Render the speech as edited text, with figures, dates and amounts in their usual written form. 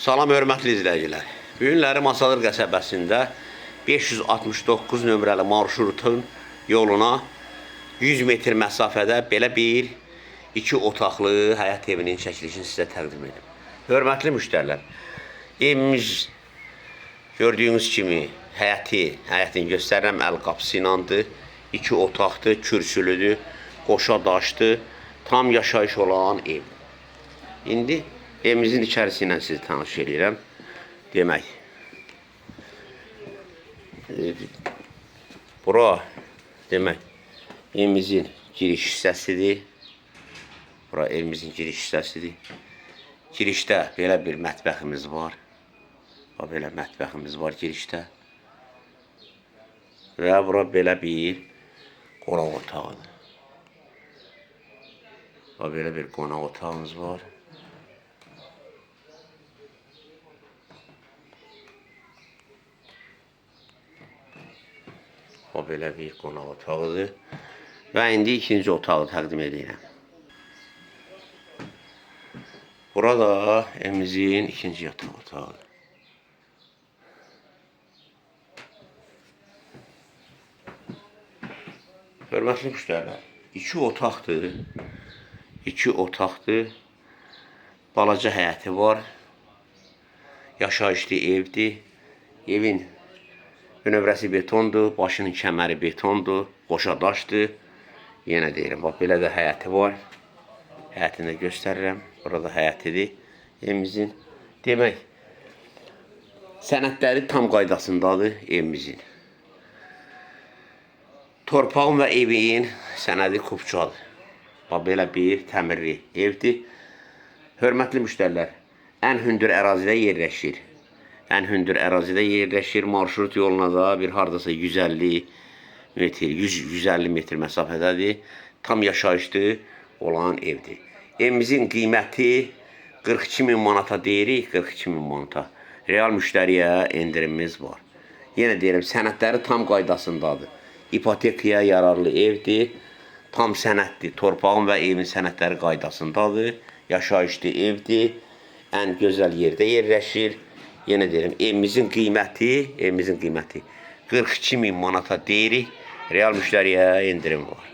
Salam hörmətli izləyicilər. Bu günləri Masalır qəsəbəsində 569 nömrəli marşrutun yoluna 100 metr məsafədə belə bir iki otaqlı həyət evinin çəkilişini sizə təqdim edirəm. Hörmətli müştərilər, evimiz gördüyünüz kimi həyətini göstərirəm, əl qapısı iləndir. İki otaqdır, kürsülüdür, qoşa daşdır, tam yaşayış olan ev. İndi evimizin içərisi ilə sizi tanış eləyirəm. Demək, bura demək evimizin giriş hissəsidir. Bura evimizin giriş hissəsidir. Girişdə belə bir mətbəximiz var. Bax, belə mətbəximiz var girişdə. Və bura belə bir qonaq otağıdır. Bax, belə bir qonaq otağımız var. O belə bir qonaq otağıdır. Və indi ikinci otağı təqdim edirəm. Burada evimizin ikinci yataq otağıdır. Hörmətli müştərilər, iki otaqdır. İki otaqdır. Balaca həyəti var. Yaşayışlı evdir. Evin bünövrəsi betondur, başının kəməri betondur, qoşa daşdır. Yenə deyirəm, bax belə də həyəti var. Həyətini də göstərirəm. Burada həyətidir evimizin. Demək, sənədləri tam qaydasındadır evimizin. Torpağın və evin sənədi kupçadır. Bax belə bir təmirli evdir. Hörmətli müştərilər, ən hündür ərazidə yerləşir. Ən hündür ərazidə yerləşir. Marşrut yoluna da bir hardasa 150 metr, 100-150 metr məsafədədir. Tam yaşayışlı olan evdir. Evimizin qiyməti 42 min manata deyirik, 42 min manata. Real müştəriyə endirimimiz var. Yenə deyirəm, sənədləri tam qaydasındadır. İpotekaya yararlı evdir. Tam sənəddir. Torpağın və evin sənədləri qaydasındadır. Yaşayışlı evdir. Ən gözəl yerdə yerləşir. Yenə deyirəm, evimizin qiyməti 42 min manata deyirik. Real müştəriyə endirim var.